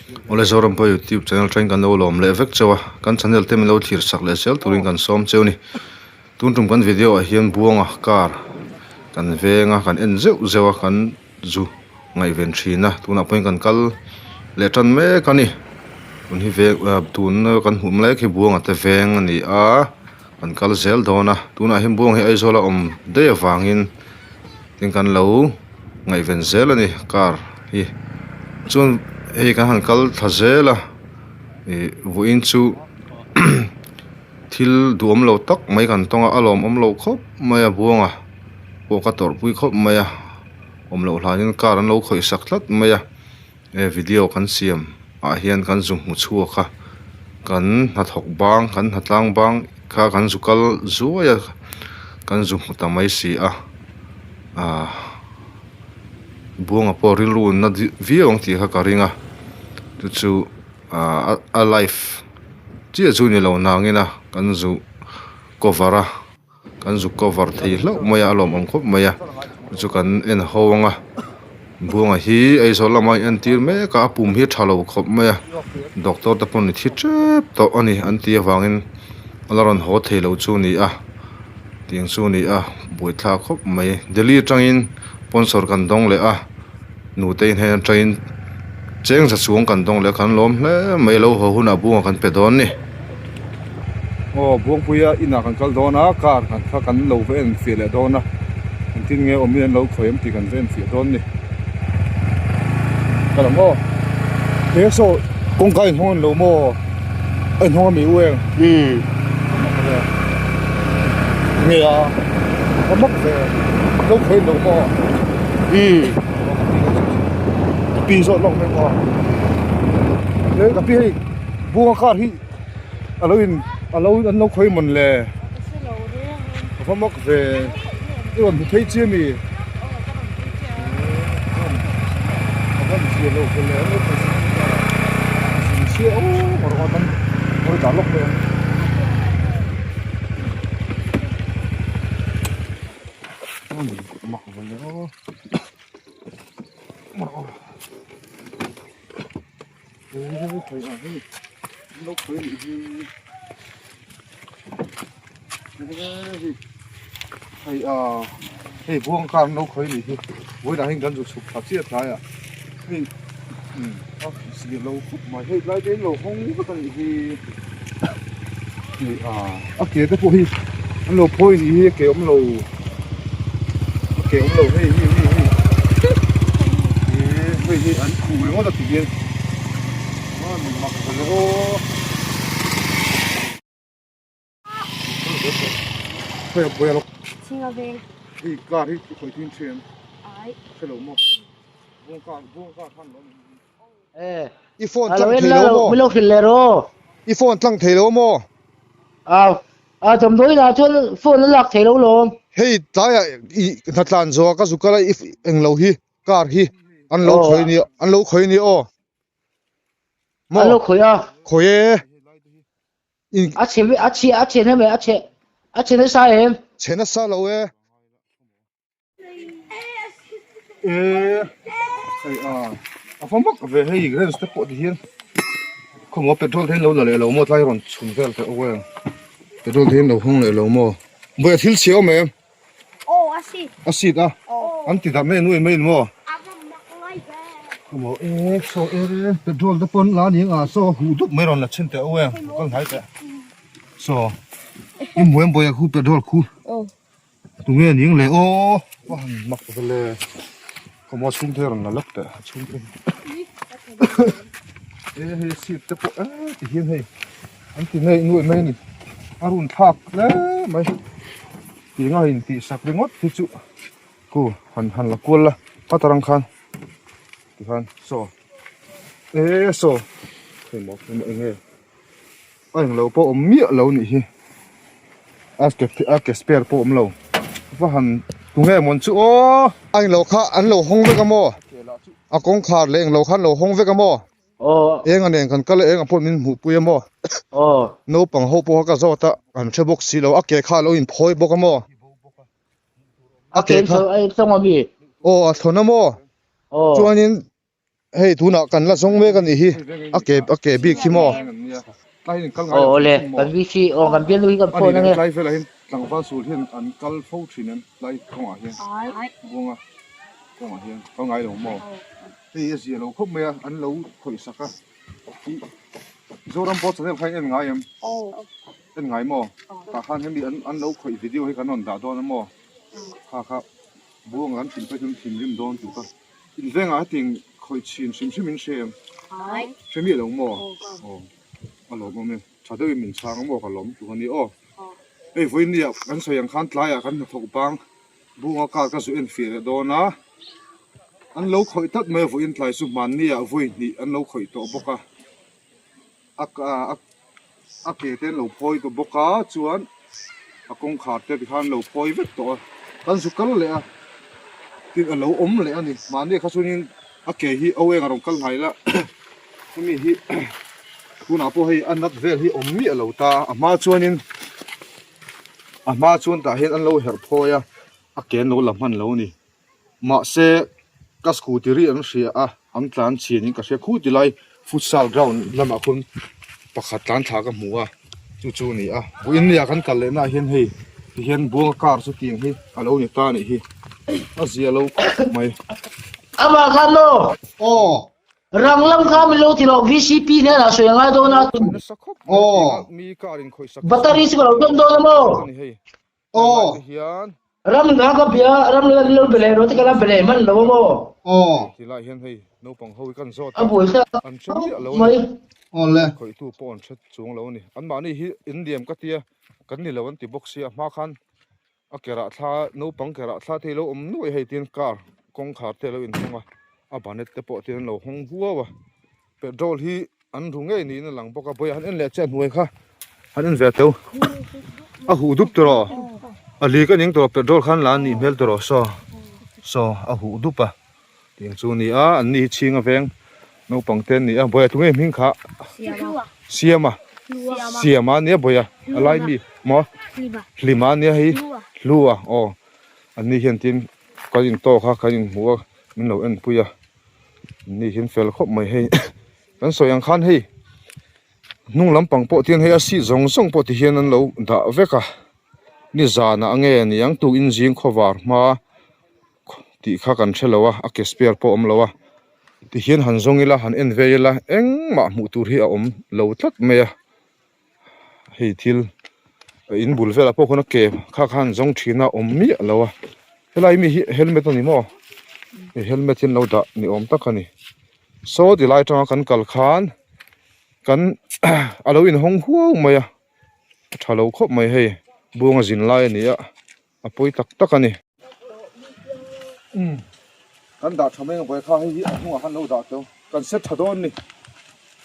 Awle Zoram pawh youtube channel atangin kan lo lawm leh vek chauh a, kan channel te min lo thlir sak leh zel turin kan sawm cheu a ni. Tun tum kan video ah hian Buanga car kan veng a, kan en zeuh zeuh a, kan zu ngaihven thin a, tunah pawhin kan kal leh tan mek a ni. Tun hi veng ah tun kan hmuh mek hi Buanga te veng a ni a, kan kal zel dawn a, tunah hian Buanga hi Aizawl a awm daih avangin tin kan lo ngaihven zel a ni car hi chuan hei kan han kal thla zel a ih vawiin chu thil duhawm lo tak mai kan tawng a a lawmawm lo khawp mai a buanga pawh ka tawrhpui khawp mai a awm loh hlanin car an lo khawih sak tlat mai a he video kan siam ah hian kan zu hmu chhuak a kan hnathawk bang kan hnatlang bang kha kan zu kal zuai a kan zu hmu ta mai si a ahh buanga pawh rilru na viau ang tih kha ka ring a chu chu ahh a live chiah chu ni lo nangin a kan zu cover a. Kan zuk cover thei hlauh mai a, a lawmawm khawp mai a, chu kan en ho ang a, Buanga hi Aizawl lama a entir mek a, a pum hi a tha lo khawp mai a, doctor te pawn i thi tep tawh a ni an tih avangin a la rawn haw thei lo chu a ni a, tiang chu a ni a, buaithlak khawp mai. Delhi atangin sponsor kan dawng leh a. Nute in hei atangin cheng za chuang kan dawng leh a kan lawm hle mai lo haw hunah buanga kan pe dawn ni. Aw Buangpuia inah kan kal dawn a car kan kha kan lo va en fiah leh dawn a engtin nge awm in an lo khawi em tih kan va en fiah dawn ni. Ka lam aw he saw kawngka inhawng an lo maw a inhawng ami u eng nge a a mak ve lo khawi an lo maw. Ka pi zawh lawk mai maw he ka pi hei bunga car hi a lo in a lo an lo khawi mawn le ka va mak ve i rawn hmu phei chi ami a van zia lo ve le an lo khawi zin chiah aw maw rawn dah lawk mai ang. Hei a hei buang kar an lo khawi anih hi vawiinah hian kan zu chhuk thla chiah tlai ah hei a zir lo khawp mai hei tlai te in lo hawng vek anih hi hei a a ke te pawh hi an lo phawi anih hi a ke awm lo a ke awm lo hei hei hei hei hei hi an khuh ringawt a ti hian a mak ve aw. I phone tlang thei lo maw? Min lo hrilh leh rawh. I phone tlang thei lo maw? Au, a damdawi inah chuan phone a lak thei lo lawm. Hei tlaiah i hnatlan zawh a ka zuk kal a i englo hi car hi an lo khawi nia an lo khawi nia aw. Maw? An lo khawi a. Khawi e. A chhe a chhe a chhe name a chhe a chhe nasa em? Chhe nasa lo e. E hei a a va mak ve hei rens te pawh ti hian khawmaw petrol te hi an lo la leh lo maw tlai rawn chhun vel teh awk em petrol te hi an lo hawng leh lo maw vawi thil chhe awm em a seat a an ti dam em nuai mai maw khawmaw e saw e petrol te pawn la ni ang a saw huh dup mai rawn la chhin teh awk em kal hnai teh saw i hmu em vawi a khu petrol khu. Tunge ning le aw a han mak ta le khawmaw chhung te rawn la lawk teh a chhung te e hei seat te pawh e ti hian hei an ti ngei nuai mai a ni a run thlak hle mai tih nga in tih sak ringawt hi chu khu han han la kual la a tarang khan tikhan saw e saw hei maw eng nge. A englo pawh awm miah lo nih hi a ke a ke spare pawh awm lo va han tunge mawn chu aw a englo kha an lo hawng vek a maw a kawngkhar leh englo kha an lo hawng vek a maw eng a nen kan kal a eng a pawh min hmuh pui a maw naupang ho pawh kha ka zawt a an hre bawk si lo a ke kha a lo inphawi bawk a maw a ke kha aw a thlawn a maw chuanin. Hei tunah kan la zawng mek a nih hi a ke a ke bik hi maw. Aw awle kan VC aw kan bialnu hi kan phone ange. Tlai velah hian tlangval sul hian an kal fo thin em tlai kawngah hian buanga kawngah hian kal ngai lo maw hei a zia lo khawp mai a an lo khawih sak a ih Zoram pawh channel kha in en ngai em en ngai maw tah khan hemi an an lo khawih video hi kan rawn dah dawn a maw kha kha buanga kan thin phei chuan thinrim dawn tih ka. In vengah hetiang khawih chhin hrim hrim in hre em? Hre miah lo maw? Aw, a lawmawm e. Tha deuhin min chhang a maw ka lawm tluk a ni aw. Hei vawinia kan sawi ang khan tlaiah kan hnathawk bang bunga car ka zu en fiah leh dawn a, an lo khawih tlat mai a vawiin tlai chu hmanniah vawi hnih an lo khawih tawh bawk a, a a ke te an lo phawi tawh bawk a chuan a kawngkhar te tikhan an lo phawi vek tawh a kan zu kal leh a tin a lo awm leh a ni mahni kha chuanin a ke hi au eng a rawn kal hnai la hemi hi tunah pawh hei a nat vel hi awm miah lo ta a hma chuanin a hma chuan tah hian an lo herh phawi a a ke an lo la hman lo a ni. Mahse, ka scooty ri an hria a, an tlan chhin in ka hria khu ti lai futsal ground lamah khawn pakhat tlan thla ka hmu a, chu chu a ni a. Vawiin nia kan kal leh naah hian hei ti hian buanga car chu tiang hi a lo ni ta a nih hi, a zia lo khawp mai. Amah khan maw? Aw. Rang lam kha min lo ti loh VCP hnenah sawi a ngai dawn a. Aw. Battery chu ka lo dawn dawn a maw? Aw. Ram nga ka bia ram la lo bele ro te ka la bele man lo maw. Aw. Tilai hian hei naupang ho hi kan zawt a buai ta an hre miah lo mai. Aw le. Khawihtu pawh an hre chuang lo a ni. Anmahni hi in liam ka tia kan ni lo an ti bawk sia hma khan a ke rah thla naupang ke rah thla te hi lo awm nuai hei tin car kawngkhar te a lo inhawng a a banet te pawh tin an lo hawng huau a petrol hi An ru ngei niin a lang bawk a, bawiah han en leh che a hnuai kha han en ve teu a huh dup tawh a lik a ning tawh petrol khan la a nih hmel tawh saw saw a huh dup a tiang chu a ni a an ni hi chhing a veng naupang te an ni a bawiah tunge hming kha siama siama a nia bawiah a lai mi maw hlima a nia hei hlua aw an ni hian tin kan intawk a kan inhmu a min lo enpui a. Ni hian fel khawp mai hei kan sawi ang khan hei hnung lampang pawh tian hei a seat zawng zawng pawh ti hian an lo dah vek a ni zanah nge niang tukin zing khawvar hma tih kha kan hre lo a a ke spare pawh a awm lo a ti hian han zawng ila han en ve ila engmah hmuh tur hi a awm lo tlat mai a hei thil in bul velah pawh khawn a ke kha khan zawng thin a awm miah lo a helai mi hi helmet a ni maw hei helmet hi an lo dah ni awm tak a ni saw ti lai atanga kan kal khan kan a lo inhawng huau mai a a tha lo khawp mai hei buanga zin lai a ni a a pawi tak tak a ni. Umm kan dah tha mai ang kha hei hi a hnungah khan lo dah teu kan set tha dawn ni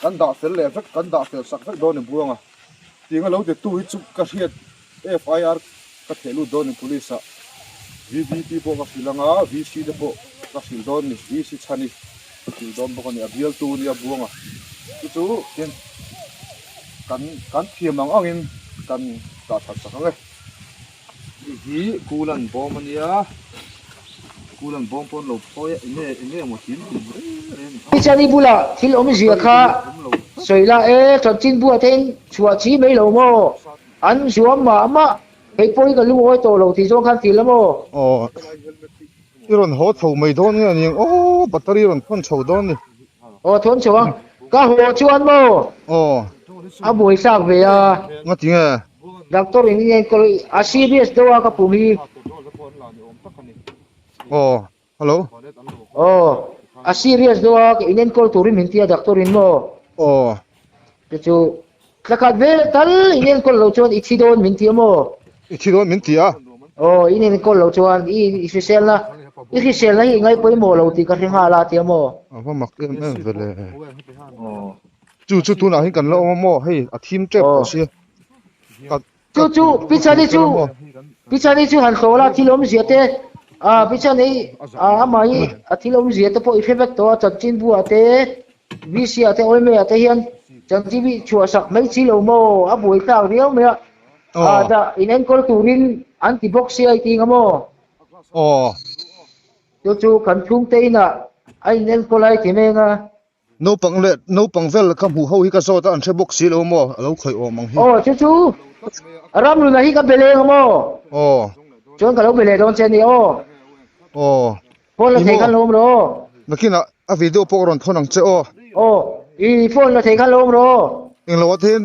kan dah fel leh vek kan dah fel sak vek dawn ni buanga tiang a lo ti tu hi chu ka hriat FIR ka theh lut dawn ni police ah VDP pawh ka hrilh anga VC te pawh ka hrilh dawn ni VC chhani ka hrilh dawn bawk a ni a bial tu nia buanga chu chu tin kan kan thiam ang angin kan dah that sak ang e. Hei hi kulan bawm a nia kulan bawm pawh an lo phawi a enge enge emaw thil tum reng reng a. Pichani bulah thil awmzia kha sawi la e, chanchin buah te in chhuah chi mai lo maw? An zuam mah mah, hei pawh hi ka lungawi tawh lo tih zawng khan ti la maw? Aw, i rawn haw chho mai dawn nge aniang aw, battery rawn thawn chho dawn ni. Aw thawn chho a, ka haw chuan maw? Aw. A buaithlak ve a. Ngati nge? Doctor in i enkawl a serious deuh a ka pum hi. Aw, hello. Aw, a serious deuh a in enkawl turin min ti a doctor in maw? Aw. Chu chu thla khat vel tal in enkawl lo chuan i thi dawn min ti a maw? I thi dawn min ti a? Aw, in enkawl lo chuan i i hriselna i hriselna hi i ngaih pawimawh lo tih ka hre nghal a ti a maw? A va mak em em ve le. Aw. Chu chu tunah hian kan la awm a maw? Hei a thim tep tawh sia. Chu chu Pichani chu Pichani chu han hlawh la thil awmzia te ah Pichani ah amah hi a thil awmzia te pawh i hre vek tawh a chanchin buah te VC ah te OMA ah te hian chanchin hi chhuah sak mai chi lo maw a buai thlak riau mai a ah dah in enkawl turin an ti bawk sia i ti nga maw Aw. Chu chu kan chhungte inah. A in enkawl a i ti mek a. Naupang leh naupang vel ka hmuh ho hi ka zawt a an hre bawk si lo maw a lo khawih awm ang hi. Aw chu chu Ramluna hi ka be leng a maw? Aw. Chuan ka lo be leh dawn che a ni aw. Aw. Phone la thei khan lo awm rawh aw. Nakinah a video pawh ka rawn thawn ang che aw. Aw i phone la thei khan lo awm rawh aw. Englo a then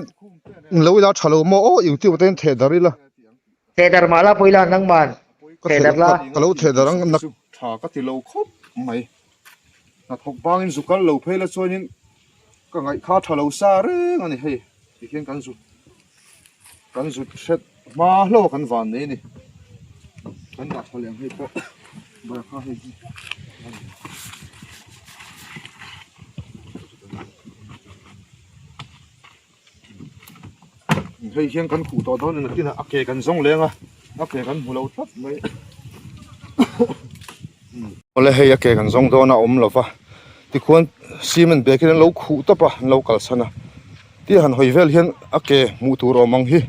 englo ila tha lo maw aw YouTube ah te hian theh darh ila. Theh darh mah la pawh ila nangman theh darh la. Ka lo theh darh ang nak. Tha ka ti lo khawp mai. Hnathawk bangin zu kal lo phei la chuanin ka ngaih kha tha lo sa reng a ni hei tikhian kan zu kan zut hret hma hlauh a kan van nei a ni. Kan dah tha leh ang hei pawh bar kha hei hi. Hei hian kan khuh tawh dawn a nakinah a ke kan zawng leng a a ke kan hmu lo tlat mai awle hei a ke kan zawng dawn a awm lo va tikhuan cement bag hian an lo khuh tawp a an lo kalsan a tia han hawi vel hian a ke hmuh tur awm ang hi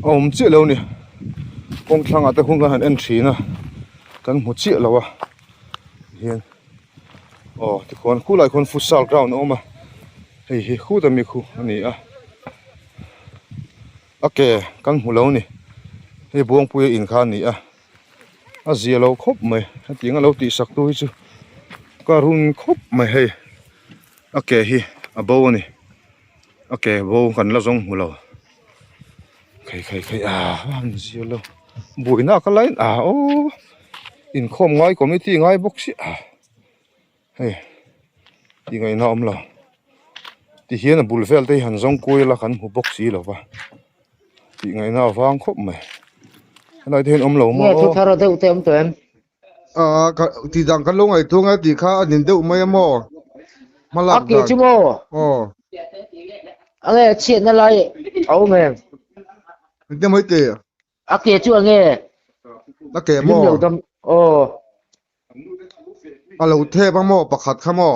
a awm chiah lo a ni kawng thlangah te hun kan han en thin a kan hmu chiah lo a hian aw tikhuan khulai khuan futsal ground a awm a. Hei hi khut ami khu a ni a a ke kan hmu lo ni hei buangpuia in kha a ni a a zia lo khawp mai hetiang a lo tih sak tu hi chu ka run khawp mai hei a ke hi a bo a ni a ke bo kan la zawng hmu lo khai khai khai a an zia lo buaina ka la in a aw inkhawm ngai committee ngai bawk si a. Hei tih ngaihna a awm lo ti hian a bul vel te hi han zawng kual a kan hmu bawk si lo va tih ngaihna a vang khawp mai helai te hian awm lo maw Nge thu thar a deuh te awm tawh em? Aa ka tih dan kan lo ngaihtuah ngai tih kha a nin deuh mai a maw hmalak A ke dan chu maw? aw A nge chhiatna lai a awm em? Engte mai te? A ke chu a nge? A ke Hlim maw? lo dam aw. A lo thep a maw pakhat kha maw?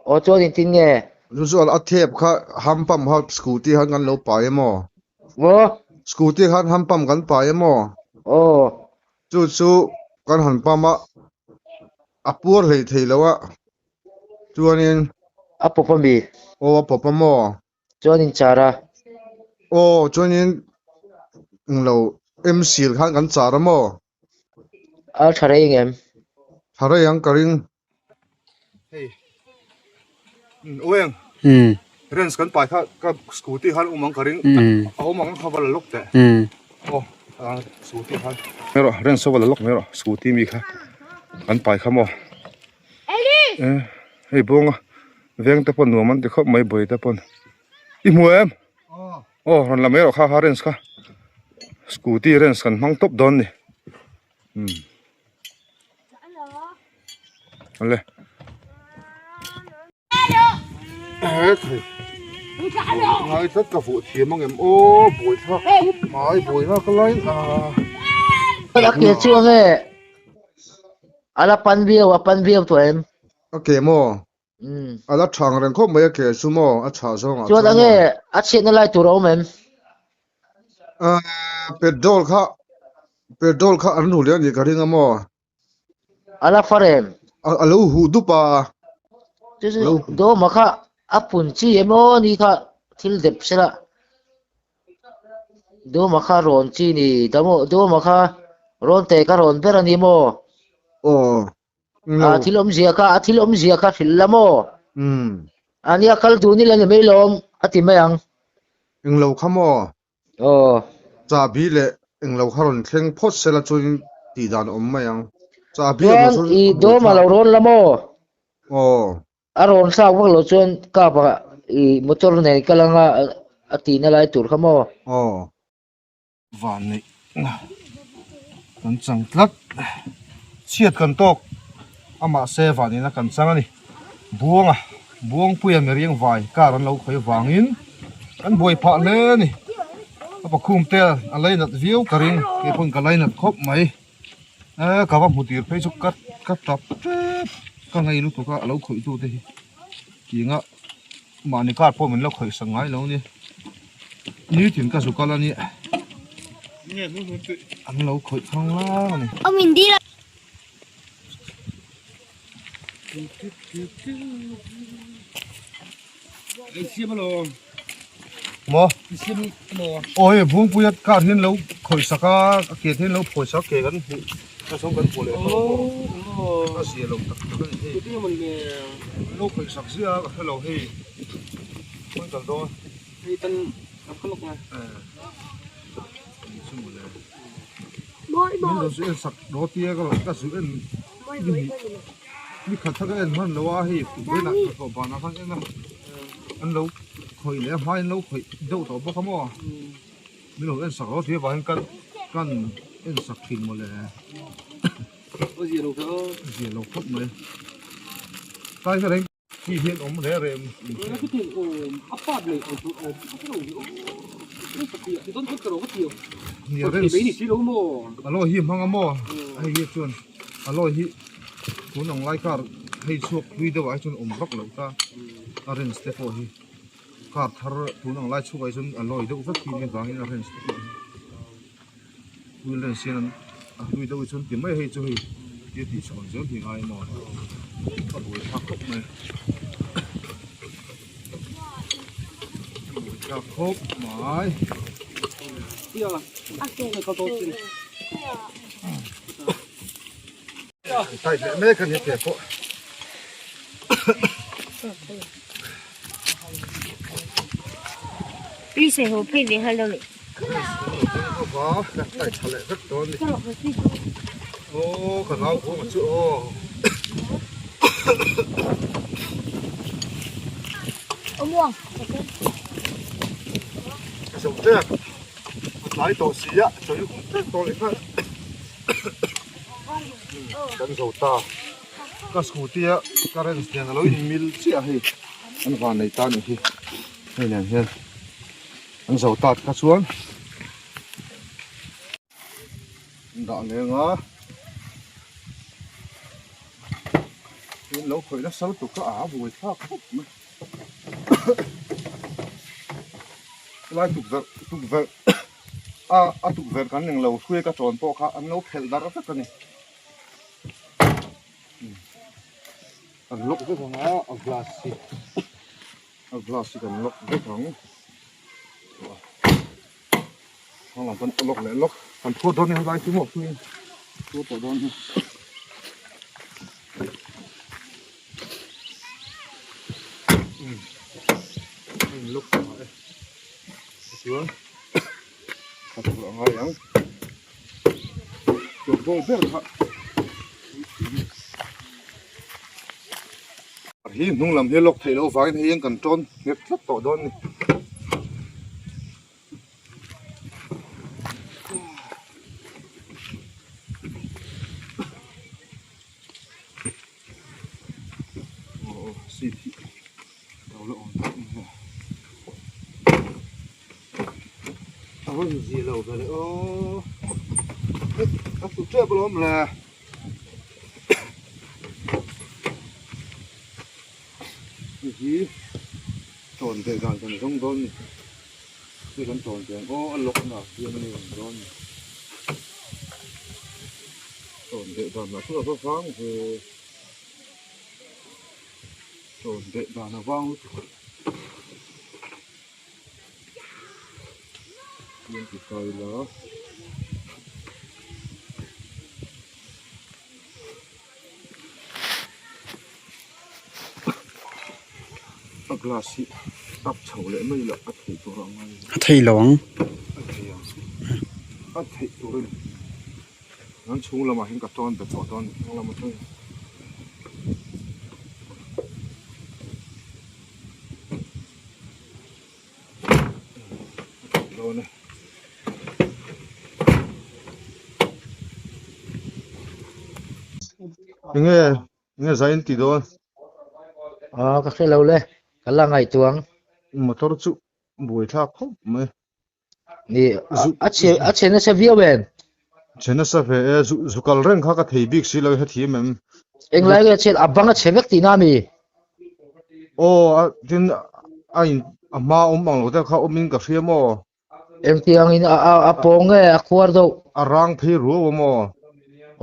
Aw chuan engtin nge? Chu chu a thep kha ham pump kha scooty khan kan lo pai a maw? Maw? Scooty khan ham pump kan pai a maw? Aw. Chu chu kan han pump a, a puar hlei thei lo a, chuanin. A pawp a mi? Aw a pawp a maw? Chuan in char a. Aw chuanin englo M-seal khan kan char a maw? A tha rei ngem. Tha rei ang ka ring. Hei. Ueng. Rens kan pai kha ka scooty khan awm ang ka ring. A awm ang kha va la lawk teh. Aw scooty khan. Mai rawh rens va la lawk mai rawh scooty mi kha kan pai kha maw. Hei buanga veng te pawn nuam an ti khawp mai bawi te pawn. I hmu em? Aw rawn la mai rawh kha kha rens kha scooty rens kan hmang tawp dawn ni umm awle ngai tlat ka vuah thiam ang em aw buai thlak khawp mai buai na ka line a a ke chu ange ala pan viau a pan viau tawh em a ke maw A la thang reng khawp mai a ke chu maw a chhah zawngah chuan chuan ange a chhiatna lai tur a awm em? Petrol kha petrol kha an ru leh a nih ka ring a maw? A la far em? A lo huh dup a. Chu chu dawma kha a pun chi em aw ni kha thil dep sela dawma kha rawn chi ni dawma kha rawn te ka rawn ber a ni maw? Aw. A thil awmzia kha a thil awmzia kha hrilh la maw? Umm. A nia kal dun ila ni mai lawm a ti mai ang. Englo kha maw? Aw. Chahbi leh englo kha rawn thleng phawt sela chuan tih dan a awm mai ang. Chahbi awm lo Chuan chuan i a buai dawm a thlak. lo rawn la maw? Aw. A rawn thlak vak lo chuan kap ah i motor nen kal anga a tihna lai tur kha maw? Aw. Van neih na kan chang tlat chhiat kan tawk a mahse van neihna kan chang a ni buanga buangpuia miriang vai car an lo khawi vangin kan buai phah hle a ni a pakhum te a lainat viau ka ring keipawn ka lainat khawp mai e ka va hmu tir phei chu ka ka tap tep ka ngei lutuk a a lo khawih tu te hi tinga Mahni car pawh min la khawih sak ngai lo ni. Nitin ka zuk a la ni. An lo khawih thang lang a ni. Maw? Aw hei Buangpuia car hian lo khawih sak a, a ke te hian lo phawi sak a, ke kan hmuh ka zawng kan hmuh leh a zia lo tak tak a ni hei. An lo khawih sak ziah a ka hre lo hei khawi kal dawn. Min lo zu en sak rawh tia ka zu en ni khat kha ka en hman lo a hei vawiinah ka hlawh banah khan en a an lo khawih leh a hmain an lo khawih deuh tawh bawk a maw min lo en sak rawh tia vangin kan kan en sak thin mawle zia lo khawp mai tlai kha reng. Khi hian awm reng reng Alloy hi hmang a maw hei hi chuan alloy hi tun ang lai car hei chhuak hlui deuh ah hi chuan awm vak lo ta a range te pawh hi car thar tun ang lai chhuak ah hi chuan alloy deuh vek hi nia vangin a range te pawh hi wheel range hian an a hlui deuh hi chuan ti mai hei chu hei thil tih chhawn zel hi ngai maw a buai thlak khawp mai a buai thlak khawp mai. Tight leh mek a ni teh pawh. Please ho phei ve hal lo le. Aw ka nau buang chu aw. Amuang. Ka zo tek. A tlai tawh si a, chawi hun tek tawh leh nghal. Kan zo ta. Ka scooty a current nen alo in mil chiah hei an van nei ta anih hi hei nen hian an zo ta kha chuan an dah leng a tin lo khawih nasa lutuk kha a buai thlak khawp mai helai tukverh tukverh a a tukverh kan englo hruai ka tawn pawh kha an lo phelh darh vek a ni. Kan lock vek ang a a glass hi a glass hi kan lock vek ang hmang lam pawn a lock leh lock kan phur dawn nia helai chu maw tui phur tawh dawn nia a in lock tha e tichuan a tur a ngai ang. Tawlhbawl ber kha hi hnung lam hi lawk theih loh vangin hei hian kan tawn nghet tlat tawh dawn a ni. Aw seat hi a lo la awm tawh mai a. A rawn zia lo ve le aw a tlu tep alawm le hei hi tawn ve dan kan zawng dawn ni hei kan tawn ve ang aw a lock na ah hian a ni ang dawn ni tawn ve dan lah chu a va vang ve tawn ve dan a vang lutuk. A glass hi tap chho leh mai lah a theih tur ang a A thei lo ang. A thei ang. A theih tur a ni. An chhung lamah hian ka tawn bet tawh dawn a ni. Lam atangin. Dawn e. Enge enge zain ti dawn? Ah ka hre lo le ka la ngaihtuah ang. Motor chu buaithlak khawp mai. Ni a chhe a chhe nasa viau em? Chhe nasa ve e zu zu kal reng kha ka thei bik si lo hrethiam em? Englai nge chhe a bang a chhe vek tihna ami? Aw a tin a in a hma awm ang lo te kha awm in ka hria maw? Engtiang in a a a pawng nge a khuar deuh? A rang phei ruau a maw?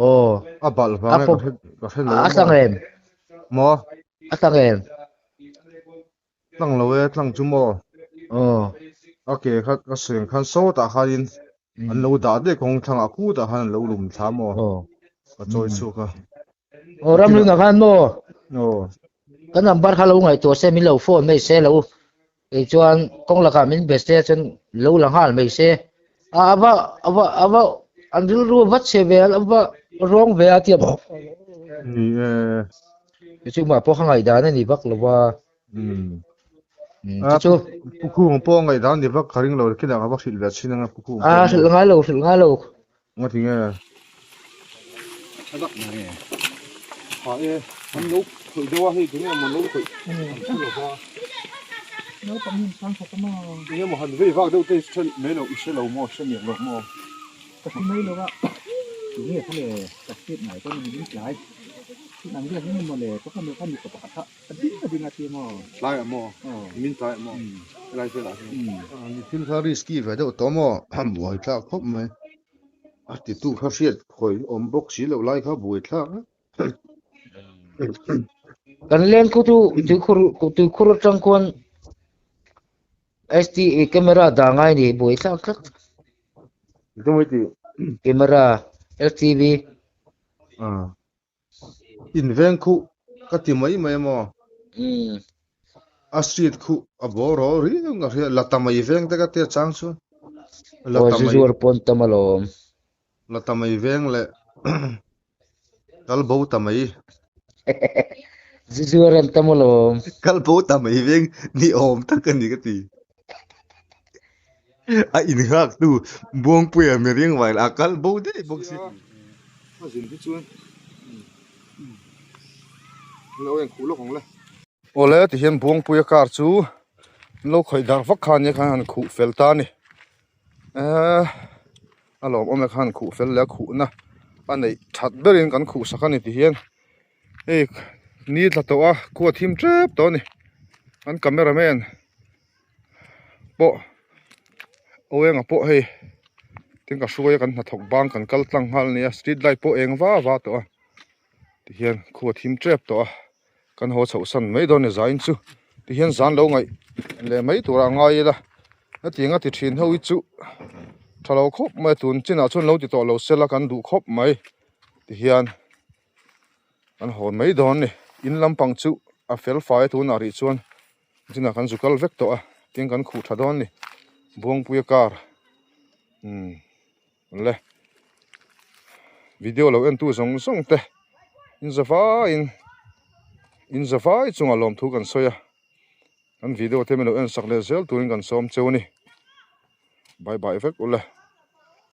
Aw A balh vang nge ka hre ka hre lo a a tlang maw? em? Maw? A tlang em? Tlang lo e, tlang chu maw? Aw. A ke kha ka seng khan sawtah khanin an lo dah daih kawng thlangah khutah khan an lo lum thla maw? Aw. Ka chawi chhuak a. Aw Ramlunah khan maw? Aw. Ka number kha lo ngaihtuah se min lo phone mai se lo kei chuan kawng lakah min be se chuan lo la nghal mai se a ava ava ava an rilru a va chhe ve a va rawng ve a tia Ni e. Chu chu mah pawh kha ngaihdan a ni vak lo va. Um. Chu chu. Pu Khung pawh ngaihdan ni vak ka ring lo kinah ka va hrilh ve chin anga Pu Khung. A hrilh ngai lo hrilh ngai lo. Nga ti nge? Tha tak mai e. Tha e, an lo khawih deuh a hei tunge maw lo khawih an hre lo va. Naupang in sang khat a maw? Enge maw han vei vak deuh te hre mai lo i hre lo maw hre miah lo maw? Ka hre mai lo a, tunge kha le ka hriat ngai chuan min in tlai. Tun ang vel hi maw le ka fanu kha mipa pakhat kha a ding a ding a ti maw? Tlai ah maw? Min tlai ah maw? Helai velah hian. Ni thil kha risky ve deuh tawh maw? Buai thlak khawp mai. A titu kha hriat khawi awm bawk si loh lai kha buai thlak vek. Kan leng khu chu tuikhur tuikhur atang khuan STE camera dah ngai ni buai thlak tlat. Camera LTV. In veng khuh ka ti mai mai maw? A street khuh a bawr haw riau ka hria la ta mai veng te ka tia chang chuan la ta mai zuar pawn tam alawm la ta mai veng leh kal bo ta mai zu zuar an tam alawm kal bo ta mai veng ni awm tak a ni ka ti a in nghak tu Buangpuia mihring vai lah a kal bo daih bawk si a zin hi chuan lo en khuh lawk ang le. Awle tihian Buangpuia car chu an lo khawih dar vak kha ania khan han khuh fel ta a ni eee a lawmawm e khan khuh fel leh a khuhna a neih that berin kan khuh sak a ni tihian hei ni tla tawh a khua thim tep tawh a ni an camera man pawh aweng ah pawh hei tin ka hruai a kan hnathawk bang kan kal tlang nghal a nia street light pawh eng va va tawh a tihian khua thim tep tawh a kan haw chhoh san mai dawn a ni zain chu tihian zan lo ngaih leh mai turah a ngai ila hetiang a ti thin ho hi chu tha lo khawp mai a tun chinah chuan lo ti tawh lo sela kan duh khawp mai tihian. An hawn mai dawn a ni. In lampang chu a fel fai a tunah rih chuan chinah kan zu kal vek tawh a tin kan khuh tha dawn a ni. Buangpuia car umm le video lo entu zawng zawng te in za vaiin in za vai chungah lawmthu kan sawi a kan video te min lo en sak leh zel turin kan sawm cheu a ni. Bye bye vek ule.